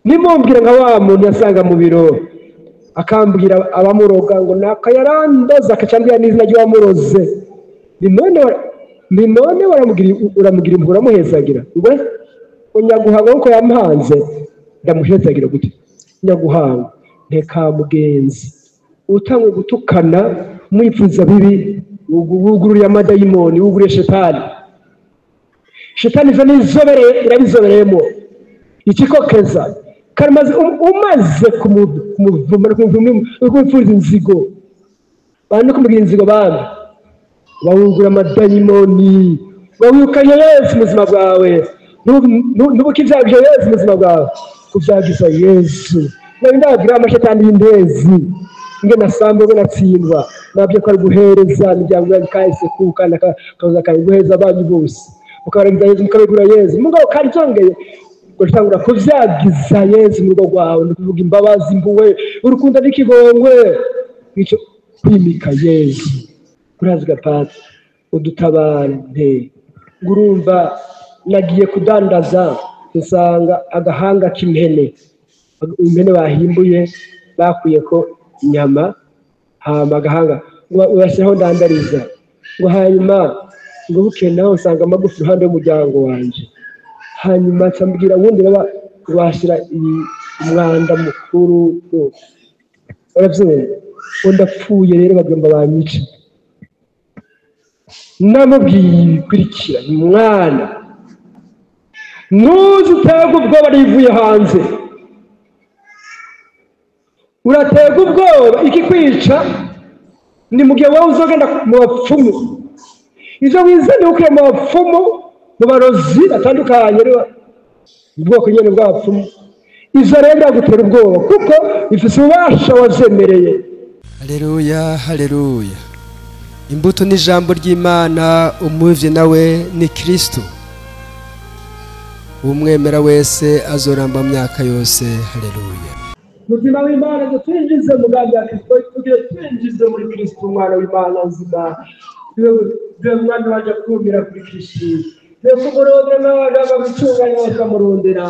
Nimumbwira nka wa muntu yasanga mu biro akambwira abamuroga ngo naka yarandoze, akacambwira n'izina ry'uwamuroze. Ni none uramugira impuhwe, uramuhezagira ngo nyaguhanga nkuko yamuhanze ndamuhezagira gute? Nyaguhanga nteka mugenzi utangwe gutukana mwifuza bibi, wugururiye amadayimoni, wuguriye shetani. Shetani izo nizobere irabizobereyemo ikikokeza kandi umaze kumuvuma kumwifuza inzigo, bandi kumugira inzigo bandi bawugura amadayimoni, bawukanye Yesu mu buzima bwawe, ntubukivyagije Yesu mu buzima bwawe, kuvyagiza Yesu. Nabi ndababwira amashetani y'indezi nge nasambe nge natsindwa, nabyo ko ari guhereza imiryango yanyu kahise kukana kaza kari guhereza abanyu bose, mukabaragiza Yesu, mukabegura Yesu. Mugabo kandi byongeye gutangura kuvyagiza Yesu mu rugo rwawe, ni ukuvuga imbabazi, impuhwe, urukundo n'ikigongwe, nicyo kwimika Yesu. Urazi gapatsi udutabare nte ngurumva nagiye kudandaza nsanga agahanga k'impene, impene bahimbuye bakuye ko inyama, hama agahanga ubashyiraho ndandariza, ngo hanyuma ngo bukeye naho nsanga amagufa iruhande y'umuryango wanje, hanyuma nsambwira ubundi baba washyira umwanda mukuru, urabyumva, ngo ndapfuye rero bagomba banyice. Namubwiye ibikurikira, mwana ntuzi uterwa ubwoba rivuye hanze, uraterwa ubwoba ikikwica ni mu gihe wowe uzogenda mu bapfumu, ivyo wizaniye ukuye mu bapfumu, mu barozi batandukanye, ubwoko nyene bw'abapfumu, ivyo rero biragutera ubwoba kuko bifise ububasha wavyemereye. Haleluya, haleluya. Imbuto ni ijambo ry'Imana, umuvye nawe ni Kristo. Umwemera wese azoramba myaka yose. Haleluya. Mutima w'Imana ngo twinjize mu mugambi wa Kristo, tugire twinjize muri Kristo umwana w'Imana nzima. Dwe mwana waje kumira kuri Kristo, dwe kumurondera n'abagamba gutunganya bakamurondera,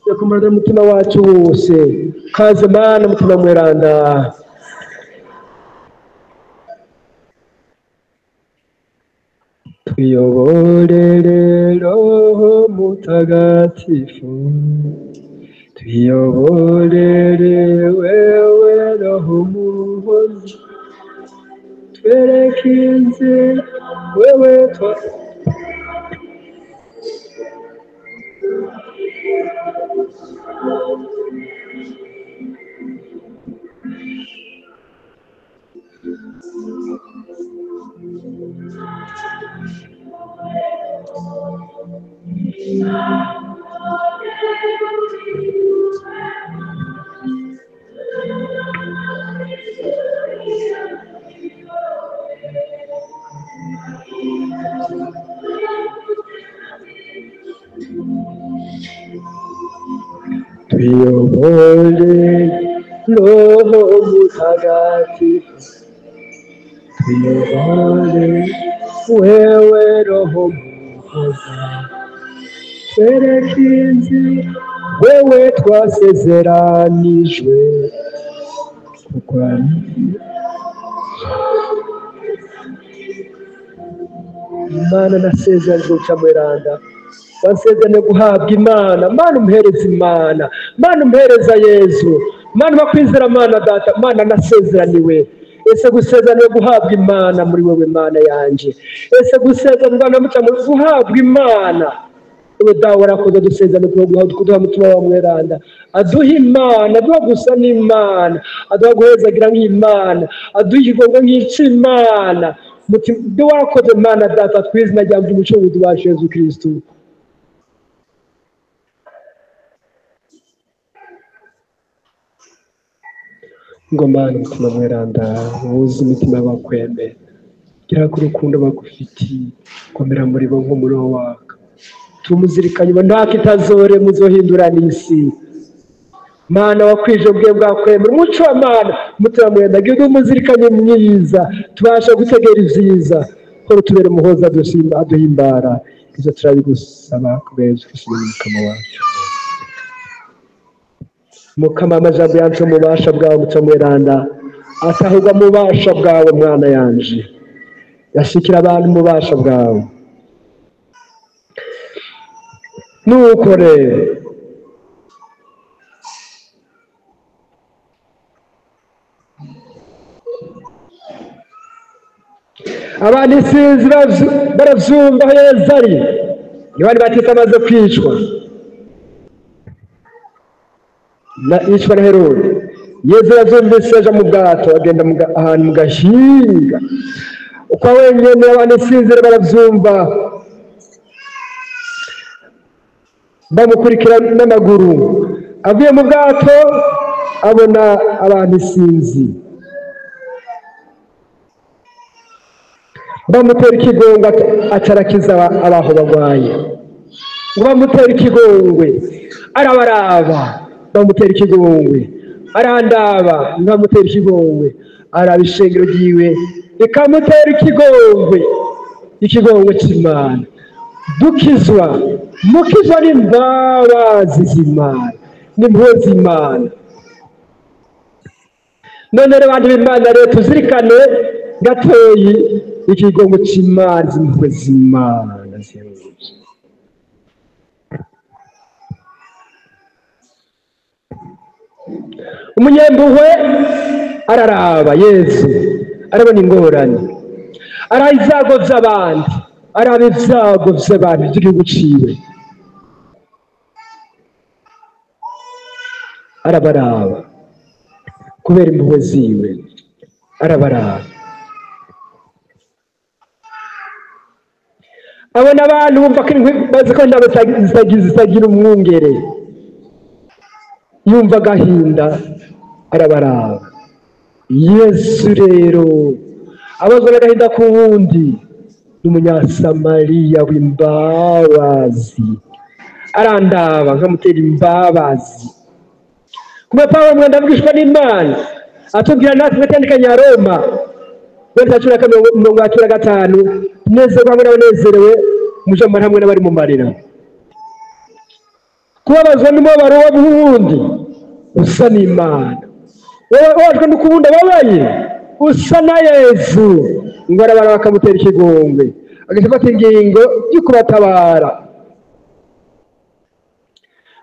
dwe kumurondera umutima wacu wose. Kaze Mana mutima mweranda. Tuyoborere Roho Mutagatifu, tuyoborere wewe Roho Muhoza, twereke inzira wewe twa Tuyoborere Roho Mutagatifu, tuyoborere wewe Roho Muhoza, twereke inzira wewe twasezeranijwe, kuko ari Imana nasezeranijwe guca mweranda, wasezeranye guhabwa Imana. Mana umuhereza Imana, Mana umuhereza Yesu, Mana bakwizera, Mana data, Mana nasezeraniwe. Ese gusezeraniwe guhabwa Imana muri wewe Mana yanje, ese gusezeranirwa na mutima guhabwa Imana. Wewe dawe warakoze dusezerane kuduha mutima wa mweranda, aduha Imana, aduha gusa n'Imana, aduha guhezagira nk'Imana, aduha ikigongo nk'ic'Imana. Mutima warakoze Mana data, twizina rya Umucunguzi wacu Yesu Kristo. Ngo Mana mutima mweranda, wuzi imitima y'abakwemera, gira ku rukundo bagufitiye, komera muri bo nk'umuriro waka, tumuzirikanye nta kitazore muzohindura n'isi. Mana wakwije ubwe bwakwemera umuco wa Mana mutima mweranda, gira umuzirikanye mwiza, tubasha gutegera ivyiza, ko tubere muhoza dushima aduhimbara. Ivyo turabigusaba kubera Yesu Kristo n'Umukama wacu. Mukama amajambo yanje mu bubasha bwawe muco mweranda atahurwa mu bubasha bwawe mwana yanje yashikira abantu mu bubasha bwawe. Nuko rero abantu isinzi baravyumva aho Yezu ari. Yohani Batista amaze kwicwa na yicwa na Herode. Yezu yavyumvise aja mu bwato agenda ahantu mu gahinga uko wenyene. Abantu isinzi baravyumva bamukurikira n'amaguru. Avuye mu bwato abona abantu isinzi bamutera ikigongwe acarakiza abaho bagwaye. Ngo bamutera ikigongwe arabaraba, bamutera ikigongwe arandaba, bamutera ikigongwe araba ishengero ryiwe rikamutera ikigongwe, ikigongwe c'Imana. Dukizwa mukizwa n'imbabazi z'Imana n'impuhwe z'Imana. None rero bantu b'Imana rero tuzirikane gatoyi ikigongwe c'Imana, impuhwe z'Imana zihebuje. Umunyempuhwe araraba Yezu, arabona ingorane, araba ibyago by'abandi, araba ibyago by'abantu by'igihugu ciwe, arabaraba kubera impuhwe ziwe, arabaraba. Abona abantu bumva ko bazi ko intama zitagira umwungere, yumva agahinda arabaraba. Yesu rero abazwa n'agahinda k'uwundi n'umunyasamariya w'imbabazi, arandaba nkamutera imbabazi. Kuma Pawulo mwenda avugishwa n'Imana atubwira natwe atandukanye ya Roma wenda cumi na kane mirongo itatu na gatanu, nezerwa hamwe n'abanezerewe, muje mu hamwe n'abari mu marira. Kubabazwa n'umubabaro w'uwundi usa n'Imana, wababajwe n'ukuwundi ababaye usa na Yezu, ngo arabara bakamutera ikigongwe, agafata ingingo yo kubatabara.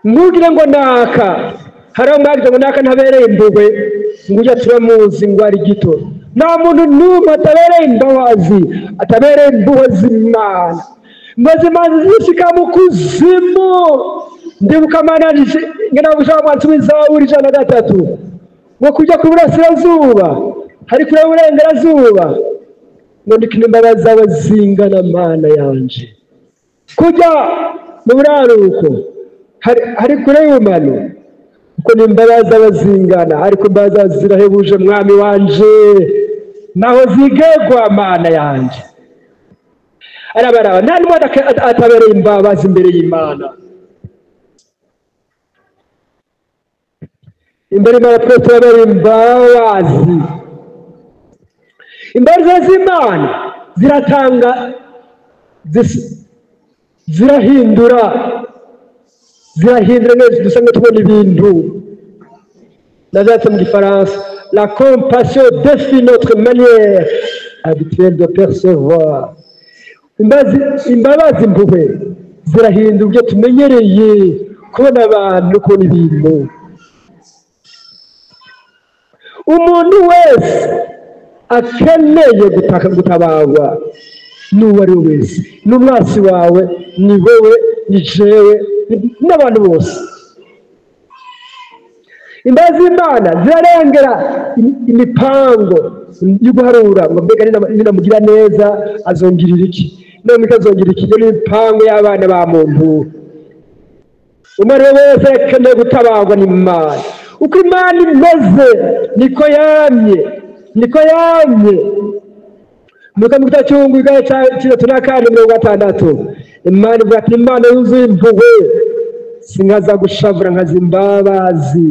Ntugire ngo naka hari aho mwagize ngo naka ntabereye impuhwe, ngo ujya turamuzi ngo ari gito. Nta muntu n'umwe atabereye imbabazi, atabereye impuhwe z'Imana. Impuhwe z'Imana zishika mu kuzimu. Ndibuka Mana ngena gushaka umwanditsi w'Izaburi 103 ngo kujya ku burasirazuba hari kure y'uburengerazuba, ngo ndikine imbabazi zawe zingana Mana yanje. Kujya mu buraruko hari kure y'ubumano, kuko n'imbabazi zawe zingana, ariko imbabazi zawe zirahebuje mwami wanje, naho zigegwa Mana yanje. Arabaraba nta n'umwe atabereye imbabazi imbere y'Imana. Imbere y'Imana twese turabereye imbabazi. Imbabazi z'Imana ziratanga, zirahindura, zirahindura neza dusanzwe tubona ibintu. Ndavyanditse mu gifaransa, la compassion défie notre manière habituelle de percevoir. Imbabazi impuhwe zirahindura ibyo tumenyereye kubona abantu, kubona ibintu. Umuntu wese akeneye gutabarwa n'uwo ari we wese, n'umwasi wawe, ni wewe, ni jewe, n'abantu bose. Imbabazi z'Imana zirarengera imipango yo guharura ngo mbega ninamugira neza azongirira iki, none azongirira iki. Iyo ni imipango y'abana ba muntu. Umuntu wese akeneye gutabarwa n'Imana. Uko Imana imeze niko yamye, niko yamye. Luka mu gitabo cy'Ubuhungu igare cya itatu na kane mirongo itandatu, Imana ivuga ati Imana yuzuye impuhwe, sinkaza gushavura nkaza imbabazi.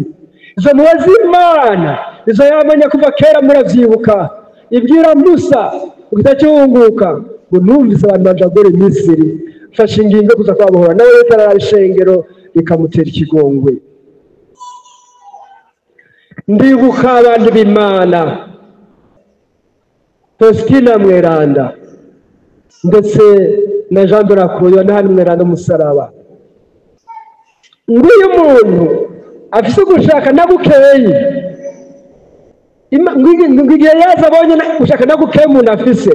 Izo mpuhwe z'Imana izo yamenya kuva kera, muravyibuka. Ibwira Musa mu gitabo cy'Ubuhunguka ngo numvise abantu bajagora Misiri, mfashe ingingo kuza kubabohora, nawe rero arara ishengero rikamutera ikigongwe. Ndibuka abantu b'Imana, Faustina Mweranda ndetse na Jean de la Croix, Yohani Mweranda umusaraba. Nguyu muntu afise gushaka na bukeyi, igihe yaza abonye gushaka na bukeyi umuntu afise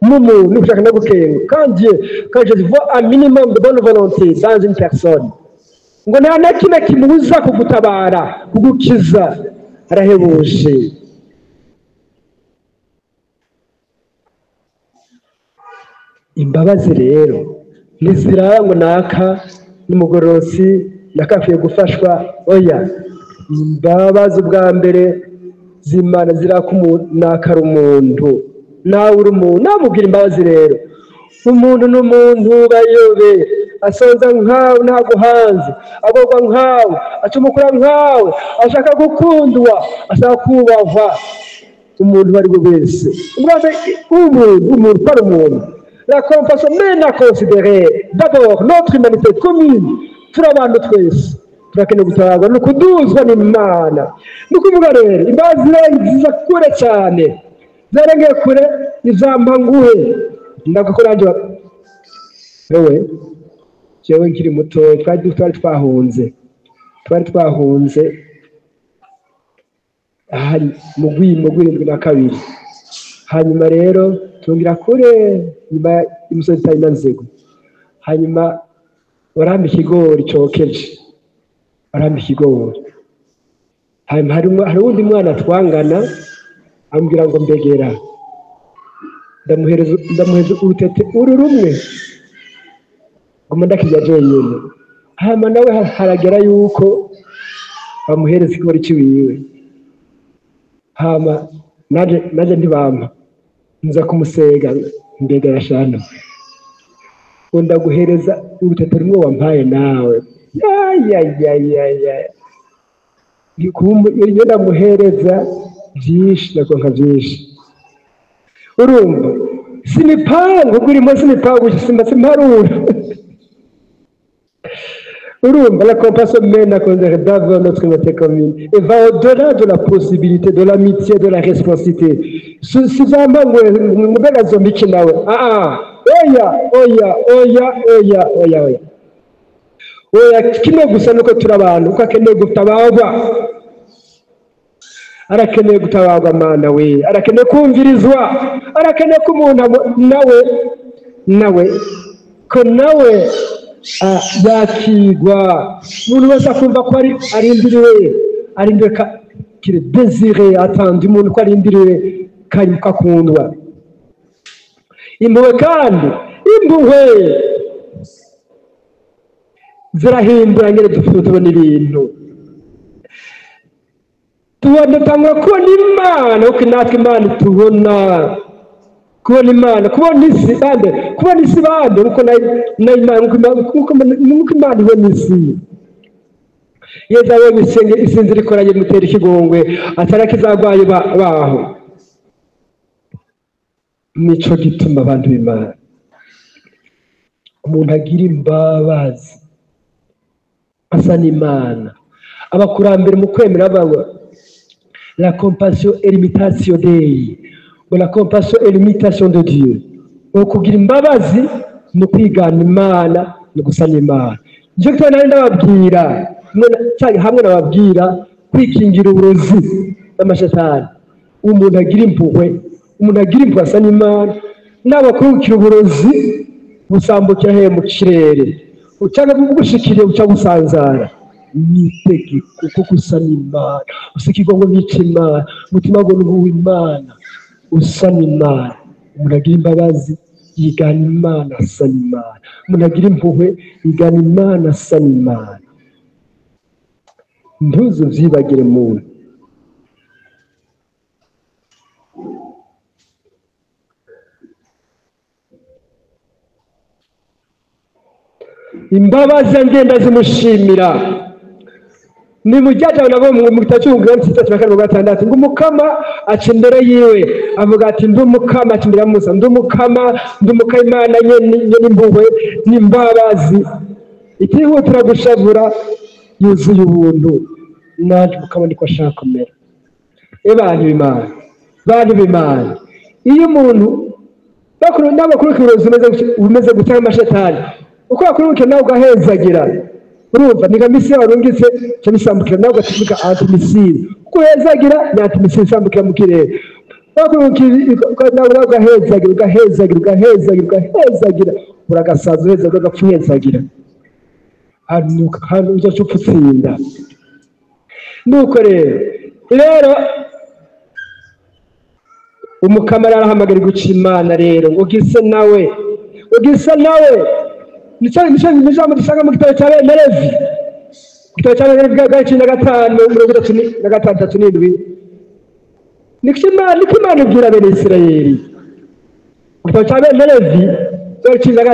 n'umuntu gushaka na bukeyi, quand Dieu, quand je vois un minimum de bonne volonté dans une personne, ngo nta na kimwe kimubuza kugutabara, kugukiza, arahebuje. Imbabazi rero ntiziraba ngo naka n'umugororotsi nakakwiye gufashwa, oya. Imbabazi ubwa mbere z'Imana ziraka naka ari umuntu, nawe uri umuntu, namubwira imbabazi rero. Umuntu n'umuntu bayobe, asonza nkawe ntaguhanze, agorwa nkawe, acumukura nkawe, ashaka gukundwa, ashaka kubahwa. Umuntu uwo ari we wese, umuntu ko ari umuntu. La compassion mène à considérer d'abord notre humanité commune. Turi abantu twese turakeneye gutabarwa ni ukuduzwa n'Imana. Ni ukuvuga rero imbabazi ziza kure cyane, zarengeye kure, izampa nguhe. Ndavuga ko nanjye wewe jewe nkiri muto twari twahunze, twari twahunze ahari mu 72. Hanyuma rero tungira kure nyuma y'umusozi itari na Nzego. Hanyuma barampa ikigori cokeje, barampa ikigori. Hanyuma hari uwundi mwana twangana ambwira ngo mbegera, ndamuhereza urutete uru rumwe ngoma ndakirya jenyine. Hanyuma nawe haragera yuko bamuhereza ikigori ciwiwe, hama naje ntibampa, nza kumusega mbega yashano, ngo ndaguhereza urutete rumwe wampaye nawe. Ya. Iyo ndamuhereza byinshi ndakonka byinshi. Urumva simipangu kurimo simipangu simba simparura. Urumva la compassion mène à considérer d'abord notre humanité commune et va au-delà de la possibilité de l'amitié, de la responsabilité. Sizamba ngo mbega zombiki nawe. Oya oya oya oya oya oya. Oya kimwe gusa nuko turi abantu, uko akeneye gutabarwa, arakeneye gutabarwa Mana we, arakeneye kumvirizwa, arakeneye ko umuntu nawe ko nawe yakigwa. Umuntu wese akumva ko arindiriwe, arindiriwe kire désiré, attendu, umuntu ko arindiriwe kandi akundwa. Impuhwe kandi, impuhwe zirahindura ngere tubona ibintu, tubona kubona Imana, uko natwe Imana tubona, kubona Imana, kubona isi bande, kubona isi bande, uko na Imana, uko Imana ibona isi. Yezu abonye isinzi rikoranye mutera ikigongwe, atarakizagwaye baho. Nico gituma abantu b'Imana, umuntu agira imbabazi asa n'Imana. Abakurambere mu kwemera bavuga la compassion est l'imitation Dei, ou la compassion est l'imitation de Dieu. Ukugira imbabazi ni kwigana Imana, ni gusa n'Imana. Nico gituma nari ndababwira hamwe nababwira kwikingira uburozi bw'amashetani. Umuntu agira impuhwe, umuntu agira impuhwe asa n'Imana, n'abakurikira uburozi busambukira he mu kirere, ucanga bugushikiriye uca busanzara. Nitegeko kuko usa n'Imana, usikirwa ngo bice Imana, umutima ngo n'uw'Imana, usa n'Imana. Umuntu agira imbabazi yigana Imana, asa n'Imana. Umuntu agira impuhwe yigana Imana, asa n'Imana. Ntuzuvyibagire muntu. Imbabazi ngenda zimushimira. Ni mujyaja nabo mu gitabo cy'Umugani 6:6 ngo umukama aca imbere yiwe avuga ati ndi umukama, aca imbere ya Musa, ndi umukama, ndi umukama Imana nyene impuhwe n'imbabazi, itihutira gushavura, yuzuye ubuntu. Nanjye mukabona ko ashaka kumera. Bantu b'Imana, bantu b'Imana, iyo umuntu n'abakurikira uburozi bumeze gutya amashetani, uko bakurikira nawe ugahezagira, urumva ni nka misiyo warungitse cyo bisambukira nawe ugatumika antimisile, uko uhezagira ni antimisile isambukira mu kirere. Bakurikira nawe ugahezagira, ugahezagira, ugahezagira, ugahezagira, uragasaza uhezagira, ugapfa uhezagira, hano uzaca upfa utsinda. Nuko rero Umukama arahamagara guca Imana rero ngo gise nawe, ngo gise nawe. Nico ijambo dusanga mu gitabo cya bene Levi, mu gitabo cya bene Levi bwa 15 36 7. Niko Imana ibwira bene Isirayeli mu gitabo cya bene Levi bwa 15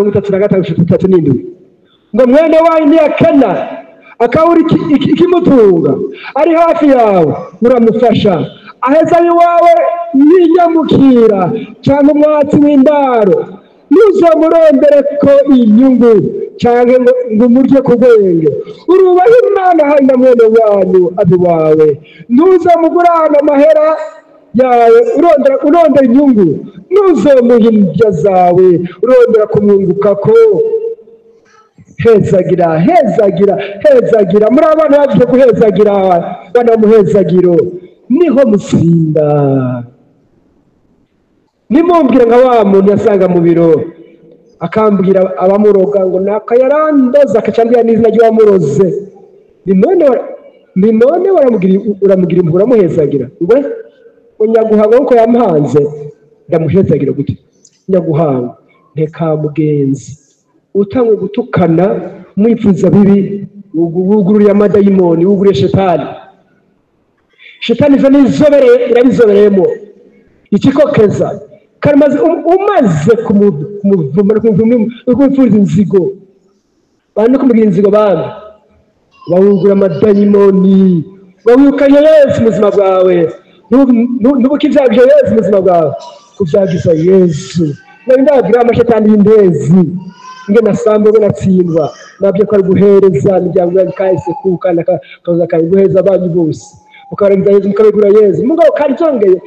35 37 ngo mwene wanyu niyakena akabura ikimutunga ari hafi yawe uramufasha, aheza iwawe n'inyamukira cyangwa umwatsi w'indaro, ntuzamurondere ko inyungu cyangwa ngo umurye ku bwenge. Urubahe Imana hari na mwene wanyu abi wawe, ntuzamugurane amahera yawe urondera inyungu, ntuzamuhe indya zawe urondera kumwungukako. Hezagira, hezagira, hezagira. Muri abana bagiye guhezagira, bana muhezagiro niho musinda. Nimumbwira nka wa muntu yasanga mu biro akambwira abamuroga ngo naka yarandoza, akacambira n'izina ry'uwamuroze. Ni none uramugira impuhwe, uramuhezagira ngo nyaguhanga kuko yamuhanze, ndamuhezagira gute? Nyaguhanga nteka mugenzi utangwe gutukana mwipfuza bibi, wugururiye amadayimoni, wuguriye shetani. Shetani izo nizobereye, irabizobereyemo ikikokeza. Kandi umaze kumuvuma no kumupfuriza inzigo, bandi kumugira inzigo, bandi bawugura amadayimoni, bawirukanye Yesu mu buzima bwawe. Ntubuke ibyagije Yesu mu buzima bwawe, kubyagiza Yesu. Nawe ndababwira amashetani y'indezi nge nasambe ngo natsindwa, nabyo ko ari guhereza imiryango yanyu kahise kuka kaza kayiguheza abanyu bose, mukabaragiza Yesu, mukabigura Yesu. Mugabo kandi byongeye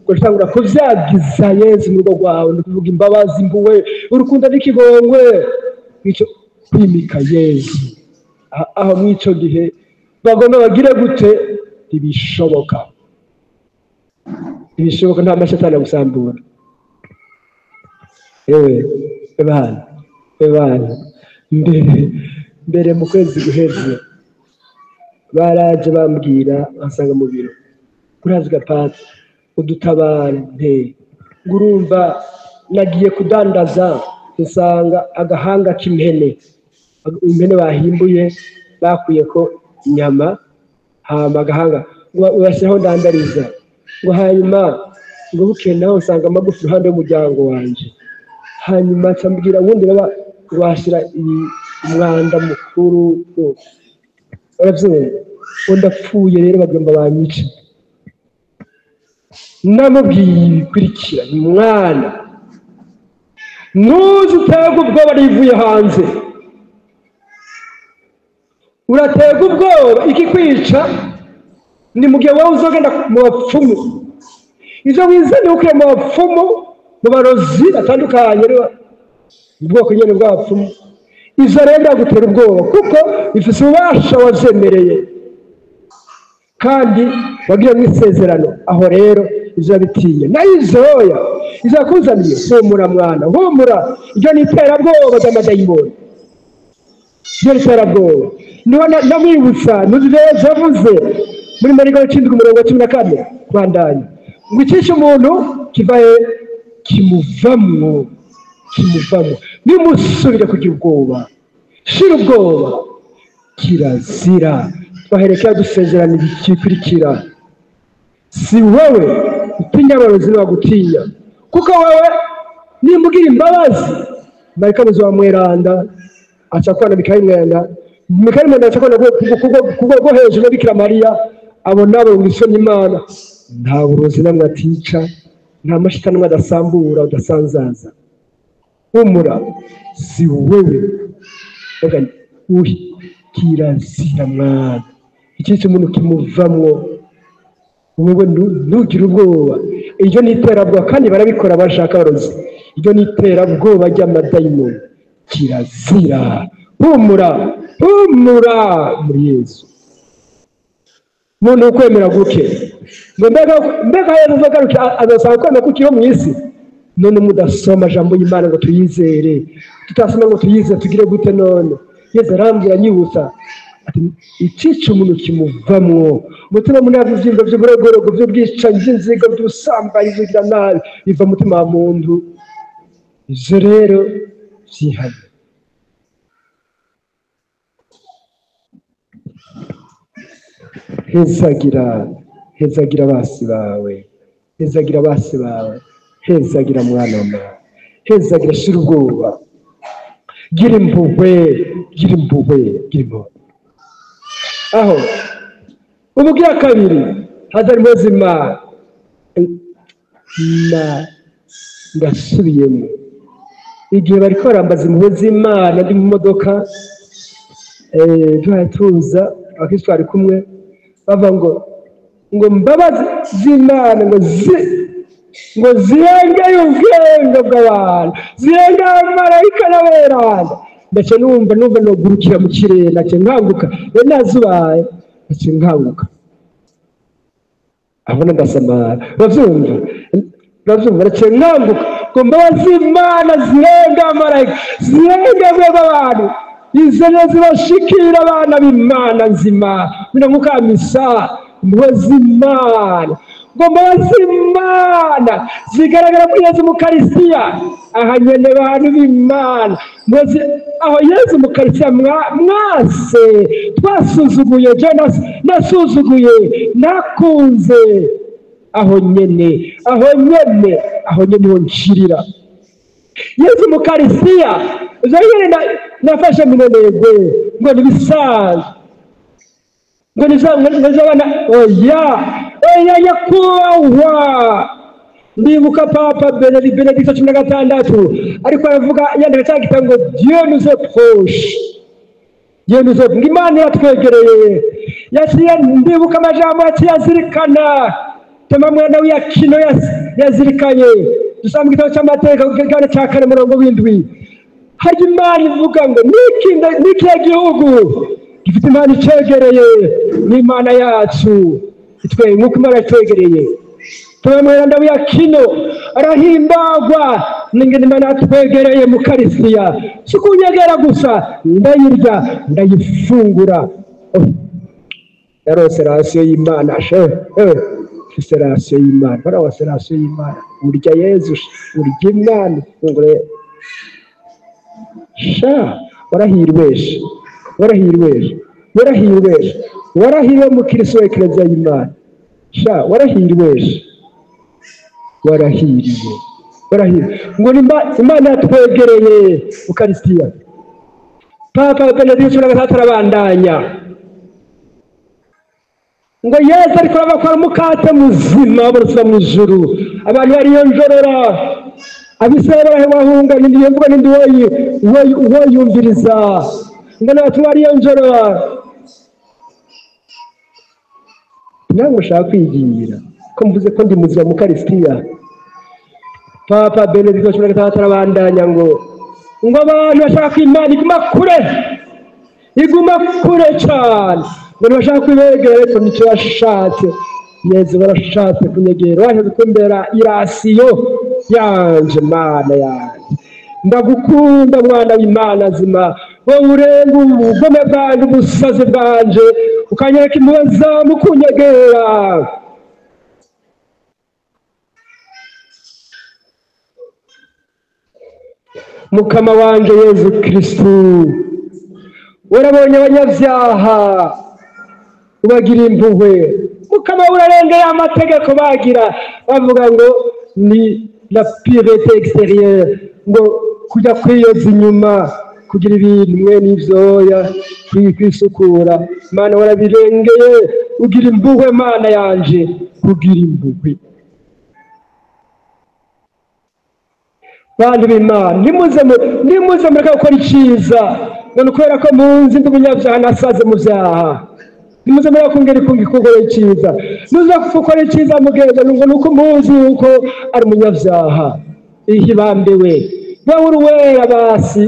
gutangura kubyagiza Yesu mu rugo rwawe, ni ukuvuga imbabazi, impuhwe, urukundo n'ikigongwe, nicyo kwimika Yesu. Aho mw'ico gihe bagomba bagire gute? Ntibishoboka, ntibishoboka, nta mashetani agusambura. Ewe bana, bana, mbere mu kwezi guheze baraje bambwira, basanga mu biro, urazi gapati udutabare nte ngurumva nagiye kudandaza nsanga agahanga k'impene, impene bahimbuye bakuye ko inyama, hama agahanga ubashyiraho ndandariza, ngo hanyuma ngo bukeye naho nsanga amagufi iruhande y'umuryango wanje. Hanyuma nsambwira ubundi baba washyira umwanda mukuru, urabyumva, ndapfuye rero bagomba banyice. Namubwiye ibikurikira, mwana ntuzi uterwa ubwoba rivuye hanze, uraterwa ubwoba ikikwica ni mu gihe wowe uzogenda mu bapfumu. Ivyo wizanye ukuye mu bapfumu, mu barozi batandukanye, ubwoko nyene bw'abapfumu, ivyo rero biragutera ubwoba kuko bifise ububasha wavyemereye kandi wagiye mu isezerano. Aho rero ivyo bitinya nayo izoya izakuzaniye. Humura mwana, humura, iryo ni iterabwoba ry'amadayimoni, iryo ni iterabwoba. Niho namwibutsa ntuzi yavuze muri Mariko 7:14 kubandanya ngo icishe umuntu kiva he? Kimuvamwo, kimuvamwo. Nimusubire kugira ubwoba, shira ubwoba, kirazira. Twaherekera dusezerana igikurikira, si wowe utinya abarozi bagutinya, kuko wowe nimugira imbabazi Mariko wa mweranda aca kwana Mikayeli mweranda, Mikayeli mweranda aca kwana ku hejuru na Bikira Mariya, abo nabo ngo isoni Imana. Nta burozi namwe atica, nta mashitani namwe adasambura udasanzaza. Humura, si wewe uhi kirazira mwana, Icyica umuntu kimuvamwo. Wowe ntugire ubwoba. Iryo ni iterabwoba, kandi barabikora bashaka barozi. Iryo ni iterabwoba ry'amadayimoni. Kirazira. Humura, humura muri Yesu. Muntu ukwemera guke, ngo mbega Yesu azogaruka azasanga kwemera kukiriho mu isi? None mudasoma jambo y'Imana ngo tuyizere, tutasoma ngo tuyizere, tugire gute none? Yesu arambwira anyibutsa ati icyica umuntu kimuvamwo. Umutima munini w'ibyiyumvo by'uburogorogo, by'ubwicanyi, by'inzigo, by'ubusambanyi, by'ugira nabi, biva mu mutima wa muntu. Ivyo rero vyihane. Hezagira, hezagira abasi bawe, hezagira abasi bawe, hezagira mwana wa mama, hezagira, shira ubwoba, gira impuhwe, gira impuhwe, gira impuhwe. Aho ubugira kabiri hazari muzima na ndasubiyemo. Igihe bariko barambaza impuhwe z'Imana ndi mu modoka, tuza abakristo bari kumwe, bava ngo mbabazi z'Imana ngo zirengeye ubwenge bw'abantu, zirengeye abamarayika n'aberanda. Ndace numva nogurukira mu kirere, ndace nkanguka, rero nazubaye, ndace nkanguka. Abona ndasamara, uravyumva, ndace nkanguka ngo mbabazi z'Imana zirengeye abamarayika, zirengeye ubwenge bw'abantu, izo nizo zibashikira abana b'Imana nzima. Bino mukamisa impuhwe z'Imana, ngo mbabazi z'Imana zigaragara muri Yezu Mukarisiya. Aha nyene bantu b'Imana, aho Yezu Mukarisiya mwase twasuzuguye, je nasuzuguye, nakunze, aho nyene, aho nyene, aho nyene niho nshirira Yezu Mukarisiya. Ivyo nyene nafashe minenegwe ngo nibisanzwe, ngo nizabana. Oya, oya nyakubahwa. Ndibuka Papa Benedicto 16 ariko aravuga yandika cya gitabo ngo Dieu nous est proche, Dieu nous est, ngo Imana iratwegereye. Yaciye, ndibuka amajambo yaciye azirikana, Toma mwana w'Iyakino yazirikanye. Dusanga mu gitabo cy'amateka ku kigabane cya 4 murongo w'7, harya Imana ivuga ngo n'ikihe gihugu gifite Imana icegereye n'Imana yacu itwe nk'uko Imana itwegereye. Toma mwana w'Iyakino arahimbagwa n'ingene Imana yatwegereye mu Karisiya. Si kunyegera gusa, ndayirya, ndayifungura. Yarose rasiyo y'Imana, mfise rasiyo y'Imana, barose rasiyo y'Imana. Urya Yezu, urya Imana, ifungure. Sha, warahirweshe, warahirweshe, warahirweshe, warahiriwe mu Kristo wa Eklezia y'Imana. Sha, warahirweshe, warahiriwe, warahiriwe. Ngo Imana yatwegereye Ukarisitiya. Papa Benedicto 16 arabandanya ngo Yesu ariko arabakora umukate muzima buruswa mu ijuru, abantu bariyonjorora, abisirayeli barahunga, n'indi mvuga n'indi woyumviriza, ngo n'abantu bariyonjorora. Namwe mushaka kwigira ko mvuze ko ndi muzima mu Karisitiya. Papa Benedicto 16 arabandanya ngo abantu bashaka ko Imana iguma kure, iguma kure cyane, ngo ntibashaka kwibegera, ariko nicyo bashatse. Yezu barashatse kunyegera, washatse kumbera irasiyo yanje. Mana yanje, ndagukunda mwana w'Imana nzima, wowe urenga ubugome bwanje, ubusazi bwanje, ukanyereka impuhwe zawe mu kunyegera. Mukama wanje Yezu Kristu, warabonye abanyabyaha ubagira impuhwe. Mukama urarengeye amategeko bagira, bavuga ngo ni la pureté extérieure, ngo kujya kwiyoza inyuma, kugira ibintu mwe n'ivyoya, kwisukura. Mana warabirengeye, ugira impuhwe Mana yanje, kugira impuhwe. Bantu b'Imana, nimuze mureka gukora iciza, ngo ni ukubera ko munzi ndi umunyabyaha nasaze mu vyaha. Nimuze murakungera gukora icyiza, muze gukora icyiza mugenda ngo nuko muzi yuko ari umunyabyaha. Ihibambiwe wowe uri uwera, basi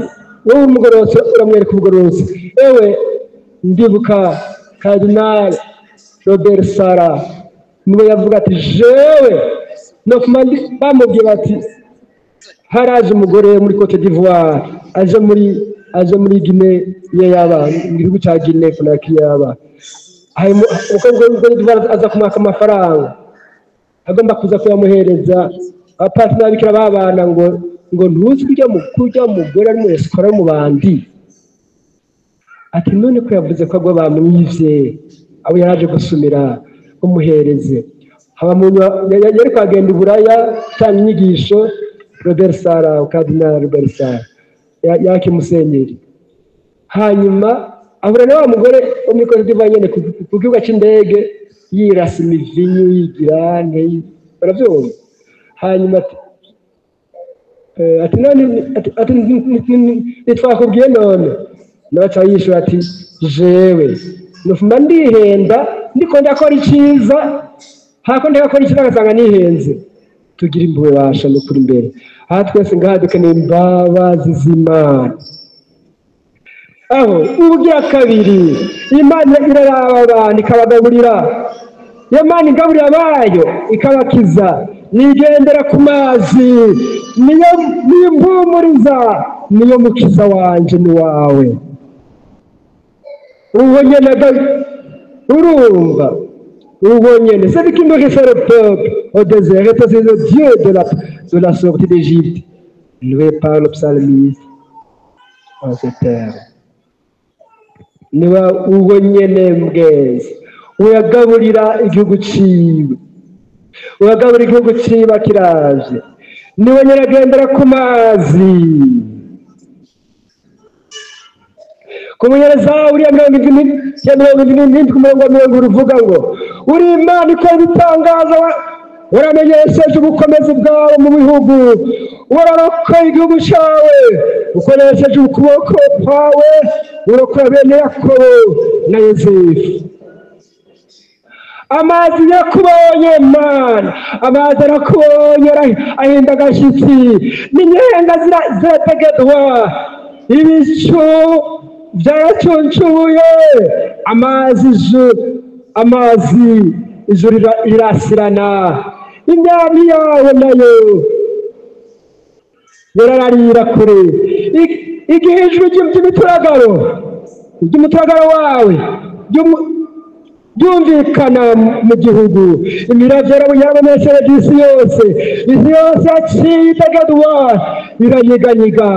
wowe umugororotsi uramwereka ubugororotsi. Ewe ndibuka Cardinal Robert Sara niwe yavuga ati jewe nofuma bamubwiye bati haraje umugore muri Cote d'Ivoire aje muri Guinée yaba mu gihugu cya Guinée Conakry yaba harimo umukobwa wo muri Cote d'Ivoire aza kumwaka amafaranga agomba kuza kuyamuhereza. Abapasiteri n'ababikira babana ngo ntuzi kurya mugore ari mu esikora mu bandi. Ati none ko yavuze ko agwa bamwivye abo yaraje gusumira umuhereze. Haba muntu yari kwagenda iburaya cyangwa inyigisho Robert Sara, Cardinal Robert Sara yake musenyeri. Hanyuma ahura na wa mugore wo muri Cote d'Ivoire nyene ku kibuga c'indege yirasa imivinyu yigira baravyumva. Hanyuma ati none ati nitwakubwiye none. Nabaca yishura ati jewe nufuma ndihenda ndiko ndakora icyiza, hako ndakora icyiza ngasanga nihenze. Tugira impuhwe basha no kuri imbere. Aha twese ngaha dukeneye imbabazi z'Imana. Aho ubugira kabiri Imana iraraba abantu ikabagaburira. Iyo Mana igaburira abayo ikabakiza, nigendera ku mazi, niyo nimpumuriza, niyo mukiza wanje ni wawe. Uwo nyene urumva uwo nyene celui qui nourrissait le peuple au désert était le Dieu de la sortie d'Égypte, loué par le psalmiste en ces termes. Niwe uwo nyene mbwezi uyagaburira igihugu ciwe, uyagaburira igihugu ciwe akiravye, niwe nyene agendera ku mazi. Ku munyereza uriya 77 ku murongo wa 70 uvuga ngo uri Imana ikora ibitangaza, waramenyesheje ubukomezi bwawe mu bihugu, wararokoye igihugu cyawe ukoresheje ukuboko kwawe, urokora bene Yakobo na Yozefu. Amazi yakubonye Mana, amazi arakubonye ahinda agashyitsi, n'inyenga zirategedwa, ibicu byaracuncuye, amazi ijuru rirasirana, imyami yawe nayo yarararira kure. Igihe ijwi ry'imituragaro wawe byumvikana mu gihugu, imiravyo yarabonekera isi yose, isi yose yaciye itagadwa iranyiganyiga.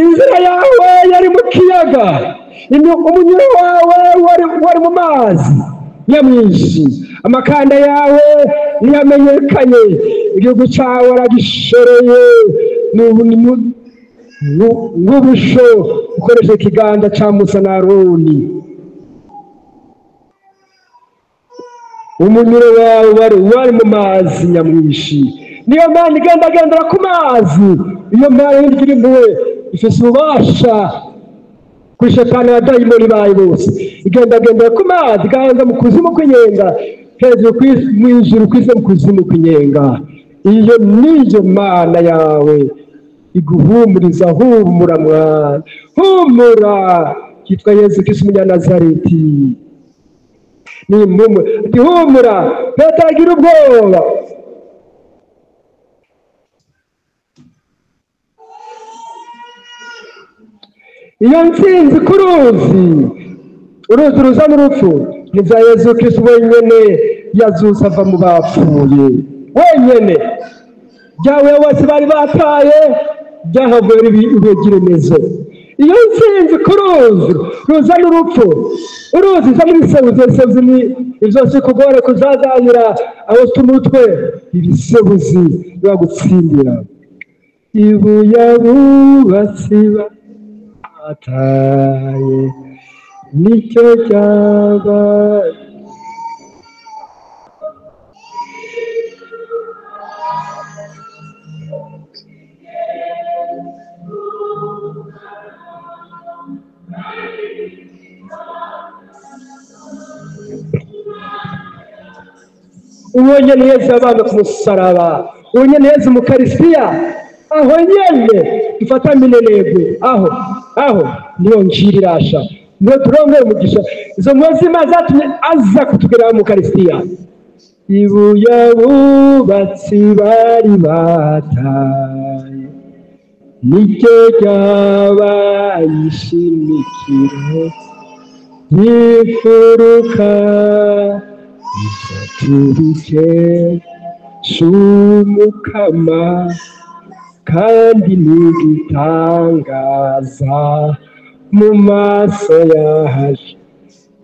Inzira yawe yari mu kiyaga, umunyuro wawe wari mu mazi nyamwinshi, amakanda yawe ntiyamenyekanye, igihugu cyawe waragishoreye n'ubusho ukoresheje ikiganza cya Musa na Aroni. Umunyuro wawe wari mu mazi nyamwinshi. Niyo Mana igendagendera ku mazi, iyo Mana igira impuhwe ifise ububasha kuri shetani na dayimoni bayo bose. Igendagendera ku mazi, igahenza mu kuzimu kw'inyenga, hejuru mu ijuru kw'isi mu kuzimu kw'inyenga. Iyo niyo Mana yawe iguhumuriza. Humura mwana, humura, kitwa Yesu Kristo umunyanazareti. Ni mumwe ati humura, ntatagira ubwoba. Iyo ntsinzi ku ruzi, uruzi ruzana urupfu, ni bya Yesu Kristo wenyene yazutse ava mu bapfuye wenyene. Byawe bose bari bataye byahavuye ibigiremezo. Iyo ntsinzi ku ruzi ruzana urupfu, uruzi ruzana ibisebuzi, ibisebuzi ni ibyo sikugore kuzazanira aho tumutwe, ibisebuzi bibagutsindira. Ibuye abubatsi bataye nicyo cyaba Uwo nyene Yesu yabambwe ku musaraba, uwo nyene Yesu mu Karisitiya, aho nyene dufata minenegwe, aho aho niyo njiri irasha, niyo turongera umugisha. Izo mpuhwe z'Imana zatumye aza kutugeraho mu Karisitiya. Ibuye abubatsi bari bataye niryo ryabaye ishimikiro ry'imfuruka, ibyo tubikesha Umukama kandi n'igitangaza mu maso yacu.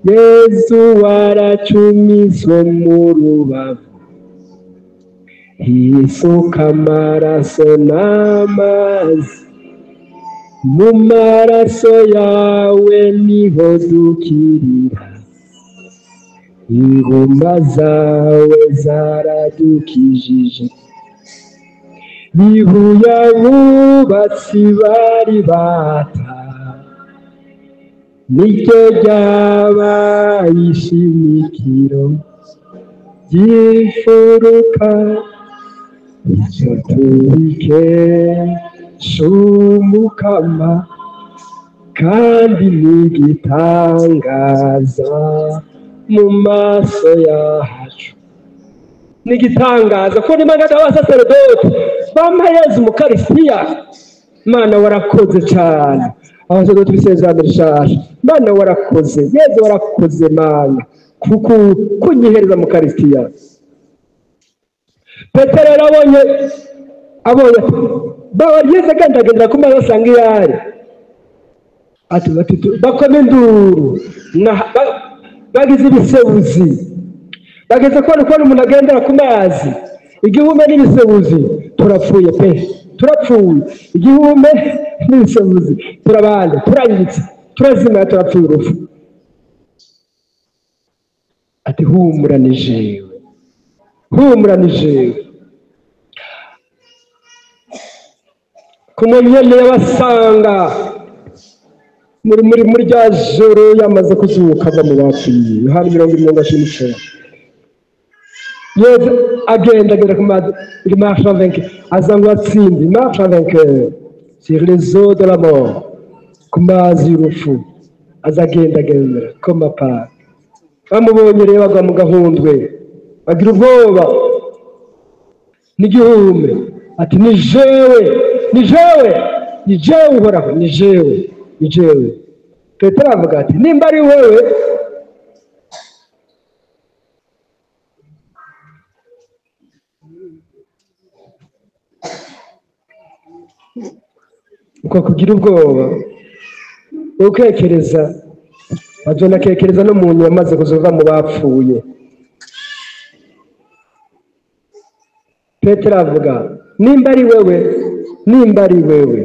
Yezu waracumiswe mu rubavu, hisuka amaraso n'amazi, mu maraso yawe niho dukirira, ingoma zawe zaradukijije. Ibuye abubatsi bari bataye niryo ryabaye ishimikiro ry'imfuruka, icyo tubikesha Umukama kandi n'igitangaza mu maso yacu. N'igitangaza ko nimba abasaseredoti bampa Yezu mu Karisitiya. Mana warakoze cyane, abasaseredoti b'isezerano rishasha, Mana warakoze, Yezu warakoze Mana kuko kunyihereza mu Karisitiya. Petero rero abonye ati bawa Yezu agendagendera ku mazi asanga iyo ari, ati bakoma induru, bagize ibisebuzi, bageze kubona umuntu agendera ku mazi, igihume n'ibisebuzi, turapfuye pe, turapfuye, igihume n'ibisebuzi, turabande, turangitse, turazimaya, turapfuye urupfu. Ati humura ni jewe, humura ni jewe. Ku munyene yabasanga muri rya joro yamaze kuzuka ava mu bapfuye. Yohana 20:19. Yezu agenda agera ku mazi, il marche en vainqueur, aza ngo atsinde, il marche en vainqueur sur les eaux de la mort, ku mazi y'urupfu, aza agenda agendera comme part. Bamubonye rero bagwa mu gahundwe, bagira ubwoba n'igihume, ati ni jewe, ni jewe, ni jewe Uhoraho, ni jewe, ni jewe. Petero avuga ati nimba ari wewe, uko kugira ubwoba ukekereza, azonakekereza n'umuntu wamaze kuzova mu bapfuye. Petero avuga nimba ari wewe, nimba ari wewe,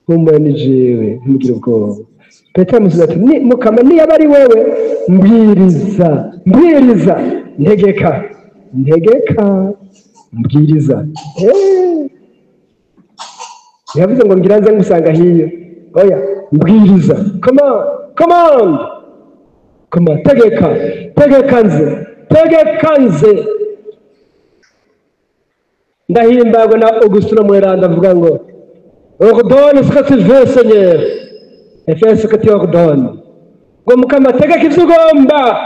humura ni jewe, ntimugire ubwoba. Petero amusubiza ati Mukama, niba ari wewe, mbwiriza, mbwiriza, ntegeka, ntegeka, mbwiriza. Yavuze ngo ngira nze ngusanga hiyo, oya, mbwiriza, command, command, command, tegeka, tegeka nze, tegeka nze. Ndahimbagwa na Augustino Mweranda avuga ngo ordonne ce que tu veux Seigneur et fais ce que tu ordonnes. Ngo Mukama tegeka ivyo ugomba,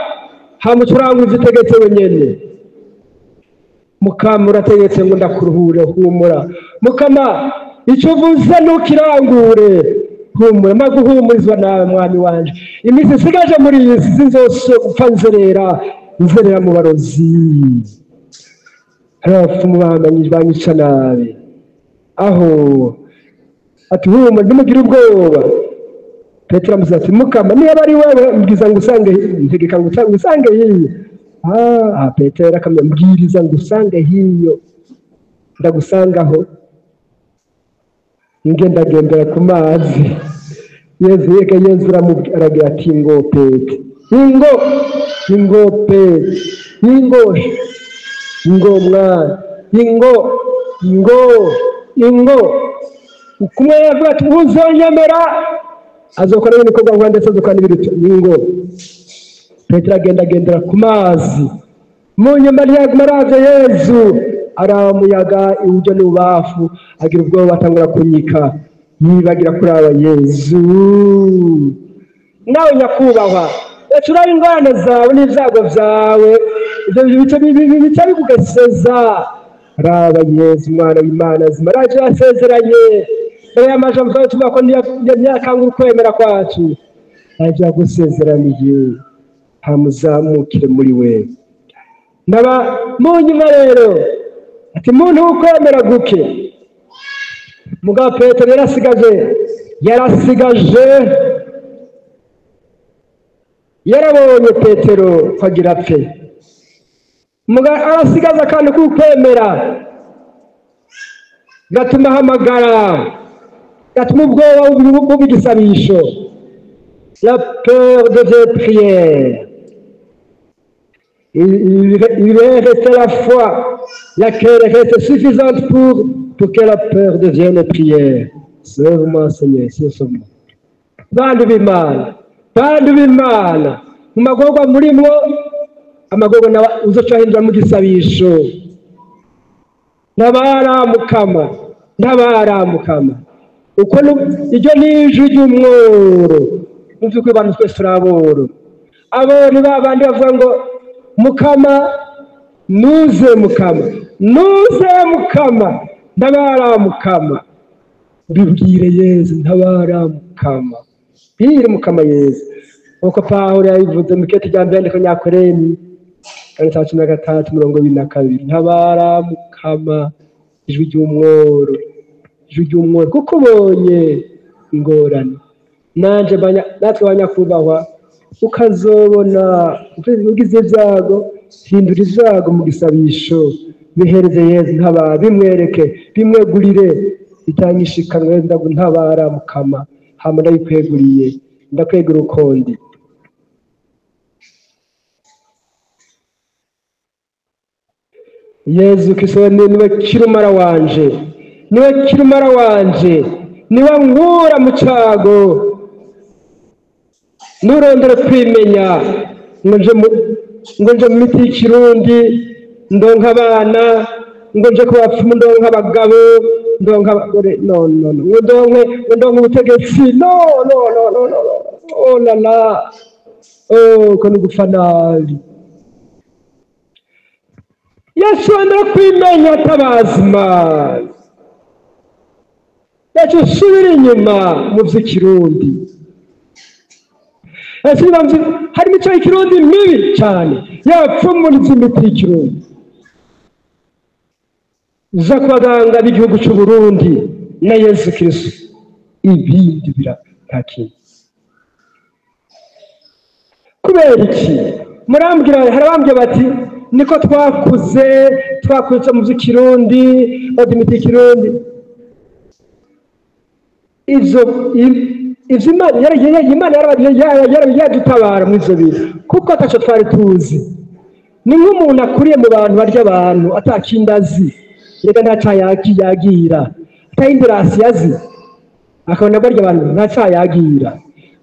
hama ucurangure ivyo utegetse wenyene. Mukama urategetse ngo ndakuruhure, humura. Mukama icyo uvuze ntukirangure, humura, maguhumurizwa nawe mwami wanje. Iminsi isigaje muri iyi si sinzosubira gupfa nzerera, nzerera mu barozi. Hari abapfumu banyica nabi. Aho ati humura, ntimugire ubwoba. Petero amusubiza ati Mukama, niba ari wewe, mbwiriza ngusange, ntegeka ngusange hiyo. Petero akamubwira mbwiriza ngusange hiyo, ndagusangaho ngendagendera ku mazi. Yezu yeka, Yezu aragira ati ngo Petero, ingo, ingo Petero, ingo, ingo mwana, ingo, ingo, ingo. Kumwe yavuga ati uzonyemera azokora ibikorwa nkora ndetse azokora n'ibiruta. Ingo. Petero agenda agendera ku mazi, Mu nyuma ntiyaguma aravye Yezu, araba umuyaga iburyo n'ububafu, agira ubwoba atangura kunyika, yibagira kuraba Yezu. Nawe nyakubahwa, reka urabe ingorane zawe n'ibyago byawe, ibyo bica bikugeseza. Raba Yezu umwana w'Imana azima, araje yasezeranye. Mbere y'amajambo twari tuvuga ko ntiyakangura ukwemera kwacu, araje yagusezeraniye, hamuzamukire muri we. Ndaba mu nyuma rero ati muntu w'ukwemera guke. Mugabo Petero yarasigaje yarabonye Petero ko agira apfe, mugabo arasigaza akantu k'ukwemera gatuma ahamagara, gatuma ubwoba buba igisabisho. La peur devient prière. Il est resté la foi, laquelle reste suffisante pour que la peur devienne prière. Sauve-moi, Seigneur, sauve-moi. Bantu b'Imana, bantu b'Imana, mu magorwa murimwo, amagorwa nawe uzoca mu gisabisho. Ntabara Mukama, ntabara Mukama. Uko iryo ni ijwi ry'umworo. Mu by'ukuri abantu twese turaboro. Abo ni ba bandi bavuga ngo Mukama nuze, Mukama nuze, Mukama ntabara Mukama. Bibwire Yezu, ntabara Mukama, bwire Mukama Yezu. Nkuko Pawulo yabivuze mu ikete rya mbere yandika Nyakoreni kane cya 13 mirongo 22, ntabara Mukama, ijwi ry'umworo, ijwi ry'umworo, kuko ubonye ingorane. Nanje natwe banyakubahwa, ukazobona ugize ibyago, hindura ibyago mu gisabisho, bihereze Yezu, ntabara, bimwereke, bimwegurire, bitangishikanwe, ntabara Mukama, hama ndabikweguriye, ndakwegura ukundi. Yezu Kristo niwe kirumara wanje, niwe kirumara wanje, niwe nkura mu cago. Nurondere kwimenya ngo nje mu miti y'ikirundi ndonka abana, ngo nje ku bapfumu ndonka abagabo, ndonka abagore, no no no, ngo ndonke ubutegetsi, no no no no no, oh la la, oh ko ni gupfa nabi. Yesu arondera kwimenya atabaza Imana. Yesu usubira inyuma mu vy'ikirundi. Hari imico y'ikirundi mibi cyane, y'abapfumu n'iz'imiti y'ikirundi. Uza ku baganga b'igihugu cy'u Burundi na Yezu Kristo, ibindi nta kintu. Kubera iki? Murambwira, hari abambwira bati niko twakuze, twakuze mu by'ikirundi, bati imiti y'ikirundi. Ivyo Imana yaradutabara muri ivyo bintu, kuko ataco twari tuzi. Ni nk'umuntu akuriye mu bantu barya abantu atakindi azi, reka nta yagira, atayindirasi azi, akabona barya abantu nta yagira.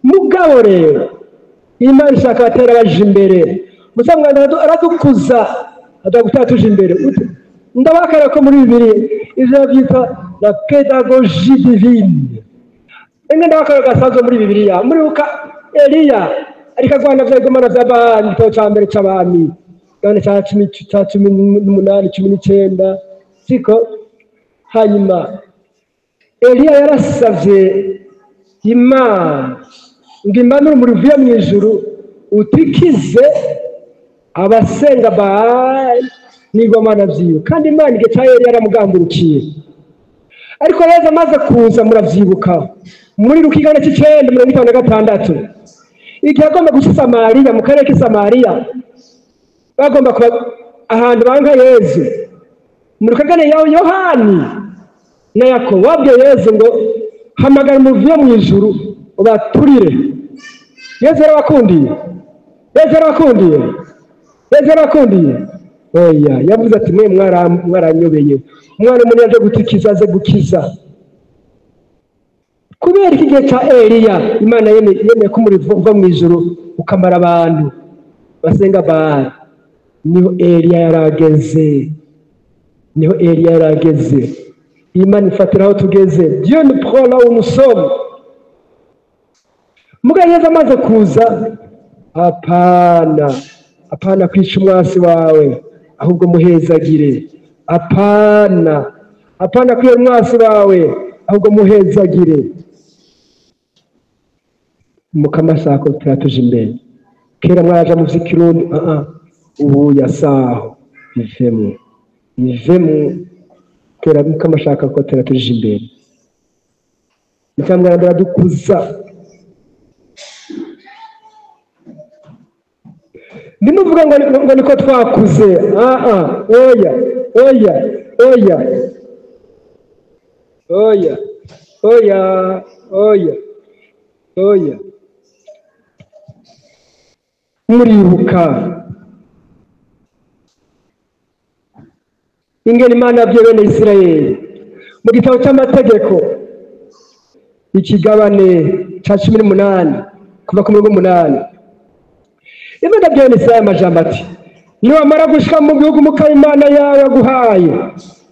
Mugabo rero Imana ishaka batera baje imbere, musamwana aradukuza, adagutera tuje imbere. Ndabakara ko muri Bibiliya ivyo byitwa la pédagogie divine. Inge ndabakara gasanzwe muri Bibiliya, muri Luka Eliya ariko agwana vya igomana vya Baali, igitabo ca mbere c'abami, gane ca 18 19, siko? Hanyuma Eliya yarasavye Imana ngo imanure umuriro uvuye mu ijuru utikize abasenga Baali n'igomana vyiwe. Kandi Imana igihe ca Eliya yaramugamburukiye. Ariko Yezu amaze kuza, muravyibuka muri Luka igihande c'icenda mirongo itanu na gatandatu, igihe agomba guca i Samariya, mu karere k'i Samariya, bagomba kuba ahantu banka Yezu. Mu rukagane ya Yohani na Yakobo babwiye Yezu ngo hamagara umuvuyo mu ijuru ubaturire. Yezu yarabakundiye, Yezu yarabakundiye, Yezu yarabakundiye. Oya, yavuze ati mwe mwaranyobeye, umwana w'umuntu yaje gutikiza, aze gukiza. Kubera iki gihe ca Eliya Imana yemeye ko umuriro uva mu ijuru ukamara abantu basenga Baali. Niho Eliya yarageze, niho Eliya yarageze. Imana ifatira aho tugeze. Dieu nous prend là où nous sommes. Mugabo Yesu amaze kuza, apana, apana kwica umwasi wawe, ahubwo muhezagire. Apana, apana kwica umwasi wawe, ahubwo muhezagire. Mukamasako turatuje imbere. Kera mwaraja mu vy'ikirundi, ubu yasaho bivemo, bivemo. Kera mukamashaka ko turatuje imbere. Mukamwana baradukuza. Nimuvuga ngo niko twakuze, oya, oya, oya, oya, oya, oya, oya. Muribuka ingene Imana yabwiye bene Isirayeli mu gitabo cy'amategeko ikigabane ca 18 kuva ku murongo 8. Imana yabwiye bene Isirayeli amajambo ati: niwamara gushika mu gihugu Mukama Imana yawe yaguhaye,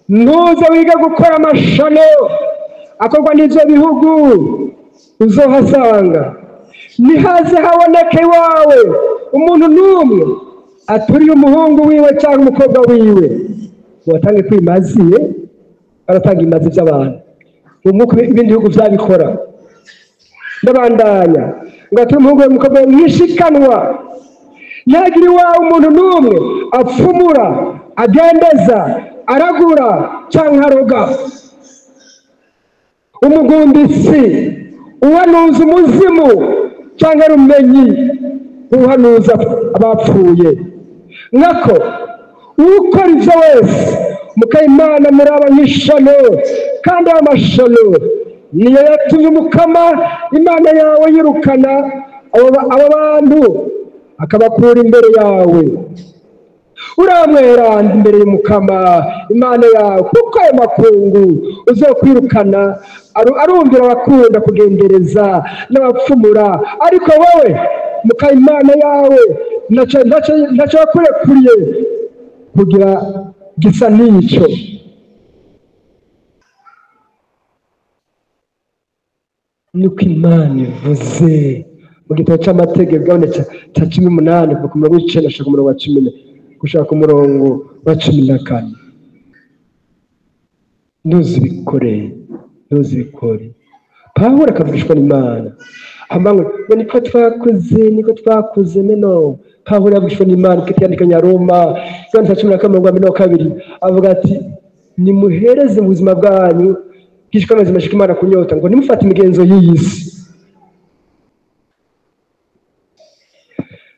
ntuze wige gukora amashano akorwa n'ivyo bihugu uzohasanga. Nihaze haboneke iwawe umuntu n'umwe aturiye umuhungu wiwe cyangwa umukobwa wiwe, watange kwimaziye, baratanga imazi by'abantu nk'uko ibindi bihugu byabikora. Ndabandanya ngo ature umuhungu we umukobwa we mwishikanwa, ntihagire iwawe umuntu n'umwe apfumura, agendeza, aragura cyangwa aroga, umugumbisi, uhanuza umuzimu cyangwa rumenyi, uhanuza abapfuye. Nkako ukora ibyo wese Mukayimana muraba nk'ishano, kandi ayo mashano niyo yatumye Umukama Imana yawe yirukana abo bantu akabakura imbere yawe. Uramwera imbere y'Umukama Imana yawe, kuko ayo makungu uzokwirukana arumvira abakunda kugendereza n'abapfumura, ariko wowe Mukayimana yawe ntacyo yakurekuriye kugira gisa n'icyo. Niko Imana ivuze mu gitabo cy'amategeko cya 18 kuva ku murongo w'icenda gushika ku murongo wa 10 gushaka ku murongo wa 14. Ntuzibikore, ntuzibikore. Pawulo akavugishwa n'Imana ngo niko twakuze, niko twakuze. Neno Pawulo yavugishwa n'Imana ikitiyandika Nyaroma cya 12:2 avuga ati: nimuhereze mu buzima bwanyu bwishwe amazima ashika Imana kunyota, ngo nimufate imigenzo y'iyi si.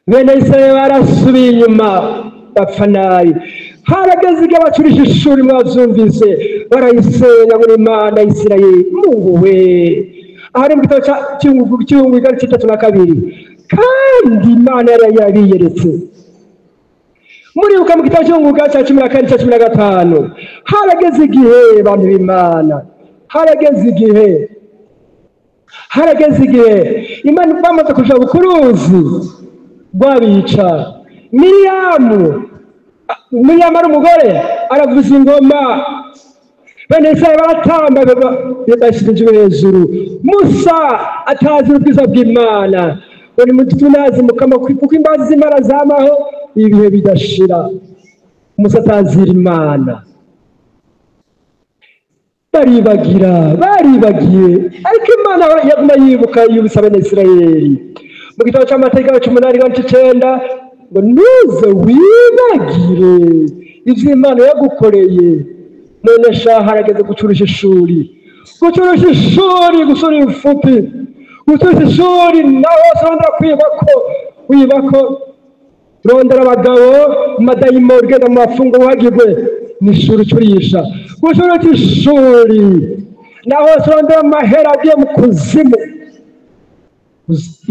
Bene Isirayeli barasubiye inyuma bapfa nabi. Harageze igihe bacurisha ishuri, mwavyumvise, barayisenya ngo Imana ya Isirayeli. Mungu we, ahari mu gitabo cy'Ibihumbi 32, kandi Imana yari yabiyeretse. Muribuka mu gitabo cy'Ibihumbi cya 14 cya 15, harageze igihe abantu b'Imana, harageze igihe, harageze igihe Imana bamaze kuja bukuruzi rwabica. Miriyamu ari umugore aravuza ingoma, bene Isirayeli baratamba bashyira ijwi hejuru. Musa atazi ubwiza bw'Imana, ngo nimutunazi Mukama kuko imbabazi z'Imana zamaho ibihe bidashira. Musa atazira Imana, baribagira, baribagiye, ariko Imana yaguma yibuka yibutsa bene Isirayeli mu gitabo cy'amategeko 8:9 ngo ntuze wibagire ivyo Imana yagukoreye. None sha harageze gucurisha ishuri, gucurisha ishuri, gusura ifupi, gucurisha ishuri. Naho urondera kwibako, wibako, rondera abagabo madayimoni ugenda mu mafungo wagirwe n'ishuri ucurisha, gucurisha ishuri. Naho urondera amahera agiye mu kuzimu,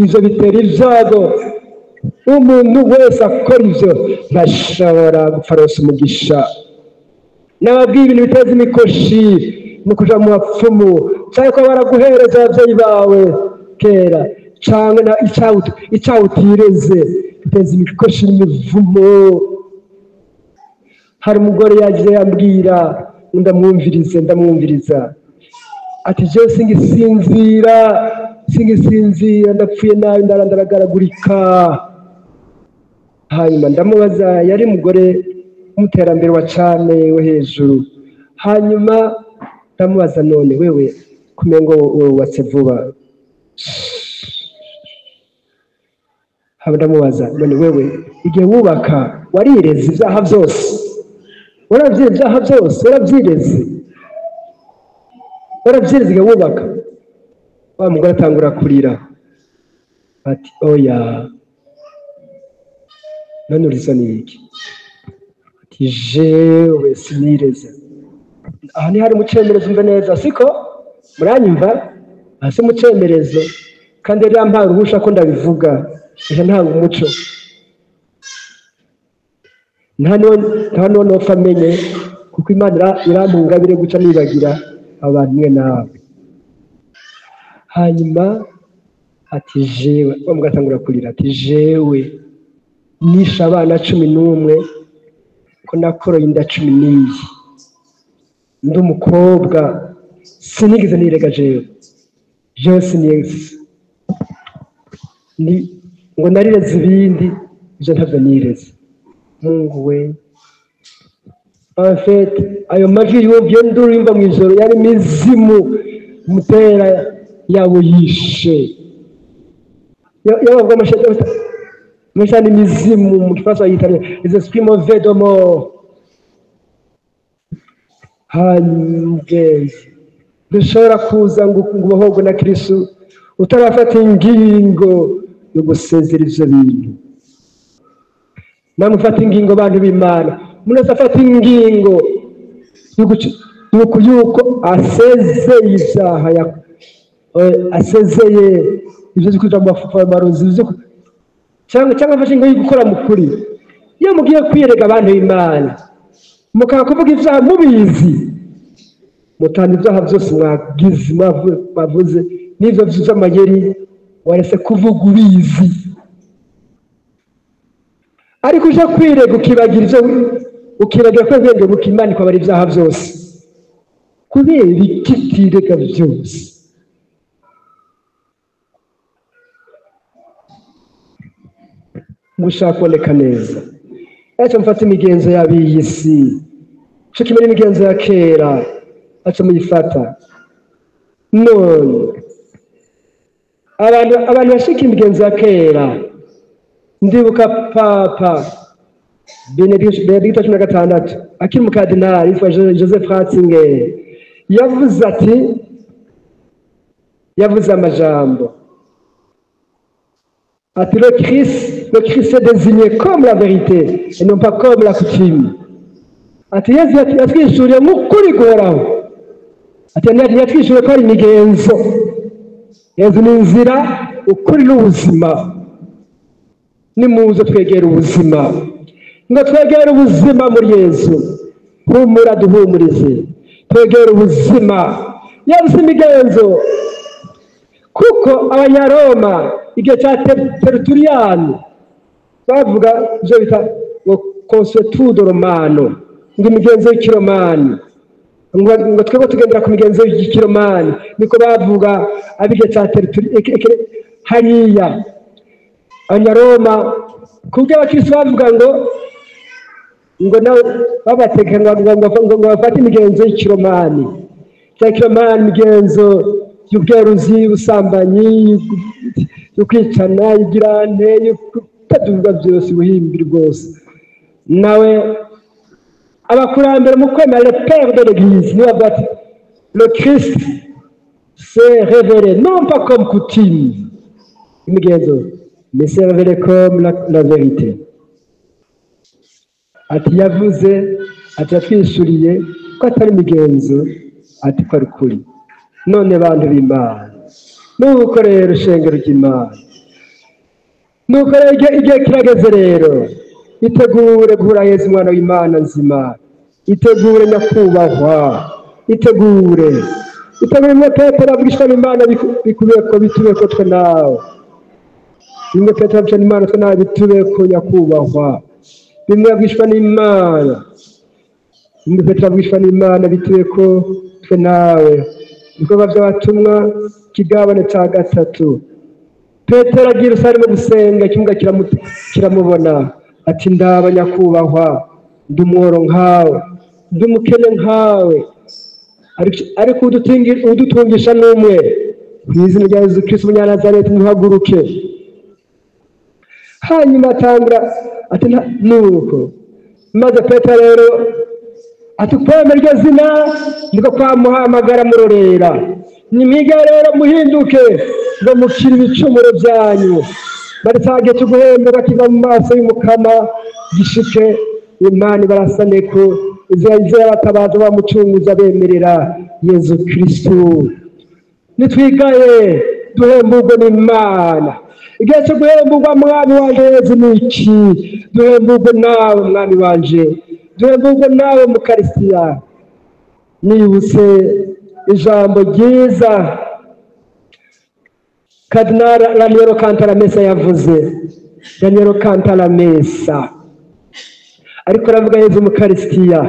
ivyo bitera ibyago. Umuntu wese akora ivyo ntashobora gupfa aronse umugisha. Nababwiye ibintu biteza imikoshi ni ukuja mu bapfumu, canke kuba baraguhereza abavyeyi bawe kera, canke icyaha utireze biteza imikoshi n'imivumo. Hari umugore yaje yambwira, ndamwumvirize, ndamwumviriza, ati jewe singisinzira, singisinzira, ndapfuye nabi, ndaragaragurika. Hanyuma ndamubaza, yari umugore w'umuterambere wa cane wo hejuru. Hanyuma ndamubaza, none wewe kumengo wubatse vuba? Haba ndamubaza, none wewe igihe wubaka warireze ibyaha byose? Waravyize ibyaha byose? Waravyireze? Waravyireze igihe wubaka? Wa mugore atangura kurira, ati oya. None urizo ni iki? Ati jewe sinireze. Aha ni hari mucemerezo, umve neza, siko muranyumva? Hasi mucemerezo, kandi yari yampaye uruhusha ko ndabivuga, ejo ntanga umuco, nta n'uwo nopfa amenye, kuko Imana irampunga bire guca nibagira abantu mwe nawe. Hanyuma ati jewe, wa mugabo atangura kurira, ati jewe nishe abana 11, ko nakoroye inda 14, ndi umukobwa, sinigeze nirega jewe, jewe sinigeze ni ngo narireze ibindi, ibyo ntabyo nireze. Mungu we, en fait ayo majwi yumviye nduru yumva mu ijoro yari mizimu mutera yabo yishe. Yabavuga amashani mizimu mu gifaransa bayita les esprits mauvais de mort. Hanyuma dushobora kuza ngo ubohorwe na Kristo utarafata ingingo yo gusezera ivyo bintu. Namwe mufata ingingo, bantu b'Imana, umuntu wese afata ingingo yuko asezeye ibyaha, asezeye ibyo byo kuja mu marozi, cyangwa afashe ingingo yo gukora mu kuri. Iyo mugiye kwiyereka abantu b'Imana, mukaba kuvuga ibyaha mubizi, mutanga ibyaha byose mwagize, mwavuze n'ivyo vy'amayeri warese kuvuga ubizi. Ariko uje kwirega ukibagira ivyo, ukibagira ko ubwenge buke, Imana ikabara ibyaha byose. Kubera iki utirega byose? Ngo ushaka kuboneka neza, aca mufate imigenzo y'ab'iyi si, co kimwe n'imigenzo ya kera, aca muyifata. None abantu bashika imigenzo ya kera, ndibuka Papa Benedicto 16 akiri umukardinali yitwa Joseph Ratzinger, yavuze ati, yavuze amajambo ati le Christ est désigné comme la vérité et non pas comme la coutume. Ati Yesu yatwishuriye nk'ukuri guhoraho. Ati yatwishuriye ko ari imigenzo. Yesu ni inzira, ukuri n'ubuzima. Nimuze twegere ubuzima, ngo twegere ubuzima muri Yesu. Humura duhumurize, twegere ubuzima. Yesu imigenzo, kuko Abanyaroma igihe cya Tertullian bavuga ibyo bita ngo consuetudo romano, ngo imigenzo y'ikiromani, ngo twebwe tugendera ku migenzo y'ikiromani, niko bavuga ab'igihe cya Tertullian hariya. Abanyaroma kubyo abakristo bavuga ngo ngo nawe babateka ngo bafate imigenzo y'ikiromani, cya kiromani, imigenzo y'ubweruzi, y'ubusambanyi, yo kwicana, y'igirante, yo kutaduga byose, ubuhimbi rwose. Nawe abakurambere mu kwemera, le père de l'église, niwe bavuga ati le Christ s'est révélé non pas comme coutume, imigenzo, mais s'est révélé comme la vérité. Ati yavuze, ati yatwishuriye ko atari imigenzo, ati ko ari ukuri. None bantu b'Imana, nuko rero ishengero ry'Imana, nuko rero igihe kirageze rero, itegure guhura Yesu umwana w'Imana nzima, itegure nyakubahwa, itegure, itegure imwe Petero avugishwa n'Imana bikubeko bitubeko twe nawe, bimwe Petero avugishwa n'Imana twe nawe bitubeko nyakubahwa, bimwe avugishwa n'Imana. Nitwe turabwishwa n'Imana bituye ko twe nawe. Ibikorwa by'abatumwa kigabane cya 3. Petero agiye Yerusalemu gusenga, ikimuga kiramubona, ati ndaba nyakubahwa, ndi umworo nkawe, ndi umukene nkawe, ariko udutungisha n'umwe, mu izina rya Yezu Kristo umunyanazareti ntuhaguruke. Hanyuma atangura ati nuko maze Petero rero ati kwemera iryo zina niko kwamuhamagara murorera, nimwige rero muhinduke ngo mukire ibicumuro byanyu, baritsage tuguhembe bakiva mu maso y'Umukama gishike Imana ibarasane ko izira batabaza bamucunguza bemerera Yezu Kristo. Nitwigaye duhemburwe n'Imana. Igihe cyo guhemburwa mwami wanje Yezu ni iki? Duhemburwe nawe mwami wanje, duhemburwe nawe Mukarisitiya. Nibutse ijambo ryiza Cardinal Raniero Cantalamessa yavuze. Raniero Cantalamessa ariko aravuga Yezu Mukarisitiya,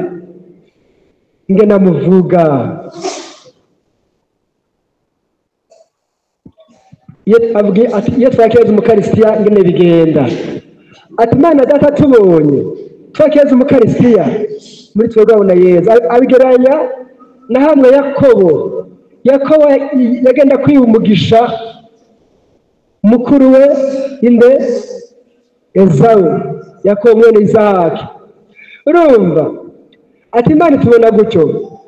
nge namuvuga iyo twakira Yezu Mukarisitiya ngene bigenda. Ati Imana Data tubonye twakira Yezu Mukarisitiya muri twebwe abona Yezu. Abigereranya na hamwe Yakobo. Yakobo yagenda kwiba umugisha mukuru we inde Ezawu, Yakobo mwene Isaki. Urumva ati Imana tubona gutyo,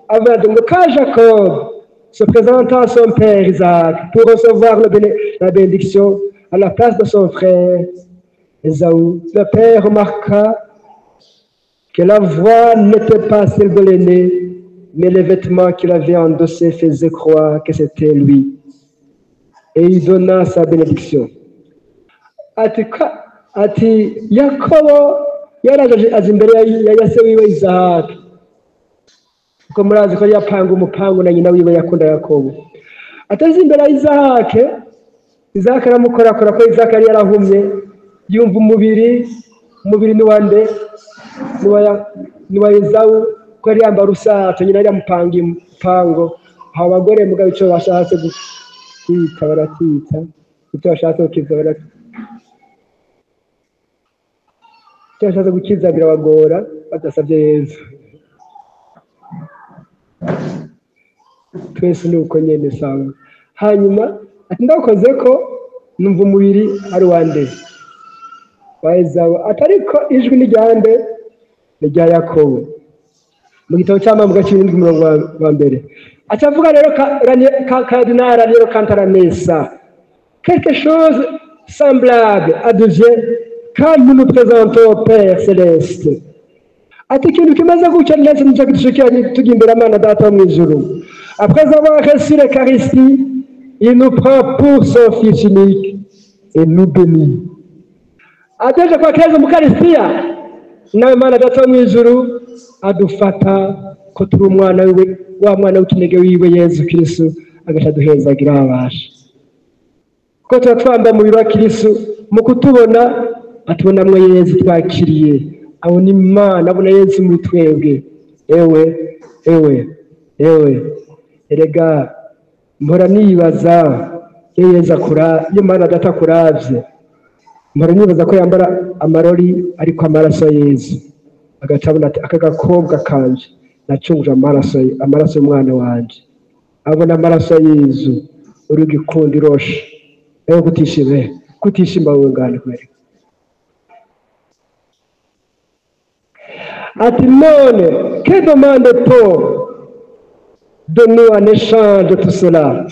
avuga ngo ka Jacob se présenta à son père Isaac pour recevoir la bénédiction à la place de son frère Ésaü. Le père remarqua que la voix n'était pas celle de l'aîné, mais les vêtements qu'il avait endossés faisaient croire que c'était lui. Et il donna sa bénédiction. Ati Yakobo yaraje aza imbere ya se wiwe Isaac, kuko murazi ko yapanga umupangu na nyina wiwe yakunda Yakobo. Atazi imbere ya Isaac, Isaac aramukorakora ko Isaac yari yarahumye, yumva umubiri ni wande, ni wa Ezawu, ko yari yambara urusato, nyina yari yamupangiye umupango. Aho abagore mugabo ico bashatse kwita barakita, icyo bashatse gukiza barakita, icyo bashatse gukiza birabagora badasabye Yezu. Twese ni uko nyene sawa. Hanyuma ati ndakoze ko numva umubiri ari wande wa Ezawu, atariko ijwi ni ryande, ni rya Yakobo. Mu gitabo cy'Amambuka 7:1 acavuga rero Cardinal Raniero Cantalamessa, quelque chose semblable advient quand nous nous présentons au Père Céleste. Ati ikintu kimaze gutya ndetse nicyo kidushikira tujya imbere Imana Data wo mu ijuru. Après avoir reçu l'Eucharistie, il nous prend pour son Fils unique et nous bénit. Ateje kwakira Yezu Mukarisitiya, nawe Imana Data wo mu ijuru adufata ko turi umwana wiwe, wa mwana w'ikinege wiwe Yezu Kristo, agaca aduhezagira abasha. Kuko tuba twambaye umubiri wa Kristo, mu kutubona atubonamwo Yezu twakiriye, abona Imana, abona Yezu muri twebwe. Ewe ewe ewe, erega mpora nibaza iyo Yezu akura, iyo Imana Data akuravye, mpora nibaza ko yambara amarori ariko amaraso ya Yezu, agaca abona ati aka gakobwa kanje nacunguje amaraso y'umwana wanje, abona amaraso ya Yezu uri gikunda iroshe. Ewe kutishime, kutishima wewe ngane kweli. Ati none que demande-t-on de nous en échange de tout cela?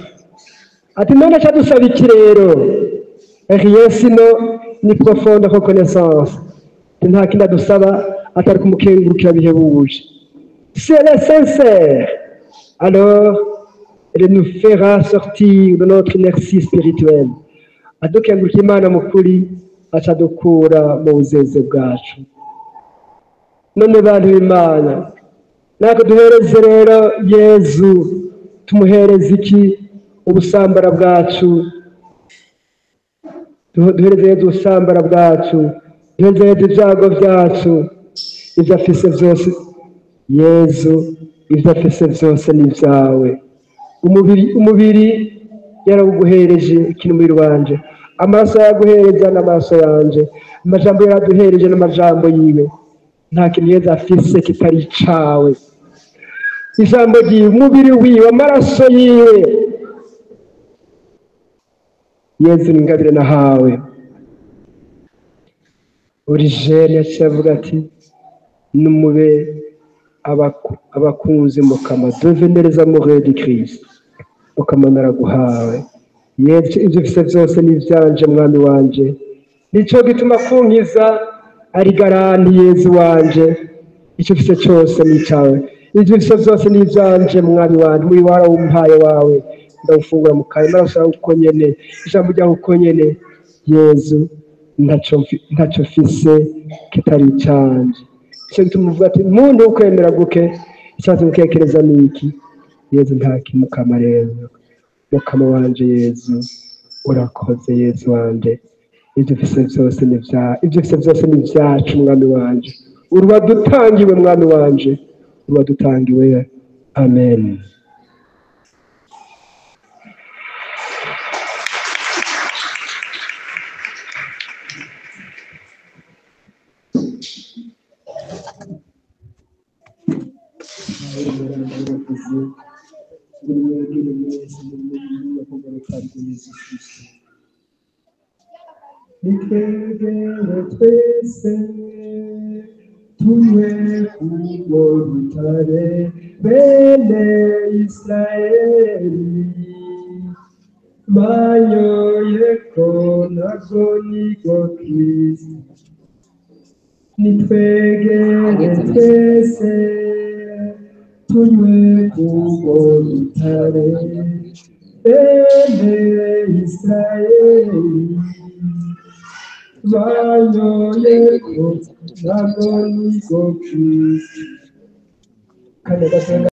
Ati none cyadusaba iki rero? Rien sinon ni profonde reconnaissance. Nta kindi adusaba atari kumukengurukira bihebuje. Si elle est sincère, alors elle nous fera sortir de notre inertie spirituelle. Adukengurukira Imana mu kuri, acadukura mu buzeze bwacu. None bantu b'Imana, natwe duhereze rero Yezu, tumuhereze iki? Ubusambara bwacu. Duhereze Yezu ubusambara bwacu, duhereze Yezu ibyago byacu, ibyo afise byose Yezu ibyo afise byose ni ibyawe. Umubiri yarawuguhereje, ikintu umubiri wanje, amaraso yaguhereza n'amaraso yanje, amajambo yaraduhereje n'amajambo yiwe. Nta kintu Yezu afise kitari icawe. Ijambo ryiwe, umubiri wiwe, amaraso yiwe. Yezu ni ingabire nahawe. Origene yaciye avuga ati numube abakunzi mukama, devenez les amoureux du Christ. Mukama naraguhawe. Yezu ibyo ufise byose ni ivyanje mwami wanje. Nico gituma kunkiza ari garanti Yezu wanje. Icyo ufise cyose ni icawe. Ibyo ufise byose ni ivyanje mwami wanje. Muri warawumpaye wawe ndawufungura mu kanwa, amaraso yawe uko nyene, ijambo ryawe uko nyene. Yezu ntacyo mfise kitari icanje. Icyo gituma uvuga ati muntu ukwemera guke, icyatumye ukekereza ni iki? Yezu nta kimukama rero. Mukama wanje Yezu urakoze. Yezu wanje ibyo ufise byose ni ibya, ibyo ufise byose ni ibyacu mwami wanje. Uruwadutangiwe mwami wanje, uruwadutangiwe. Amen. Nitwegere twese tunywe kurwo rutare, bene Israeli banyoyeko narwo nirwo Kristo. Nitwegere twese tunywe kurwo rutare, bene Israeli banyoyeko narwo nirwo Kristo. Kane gato.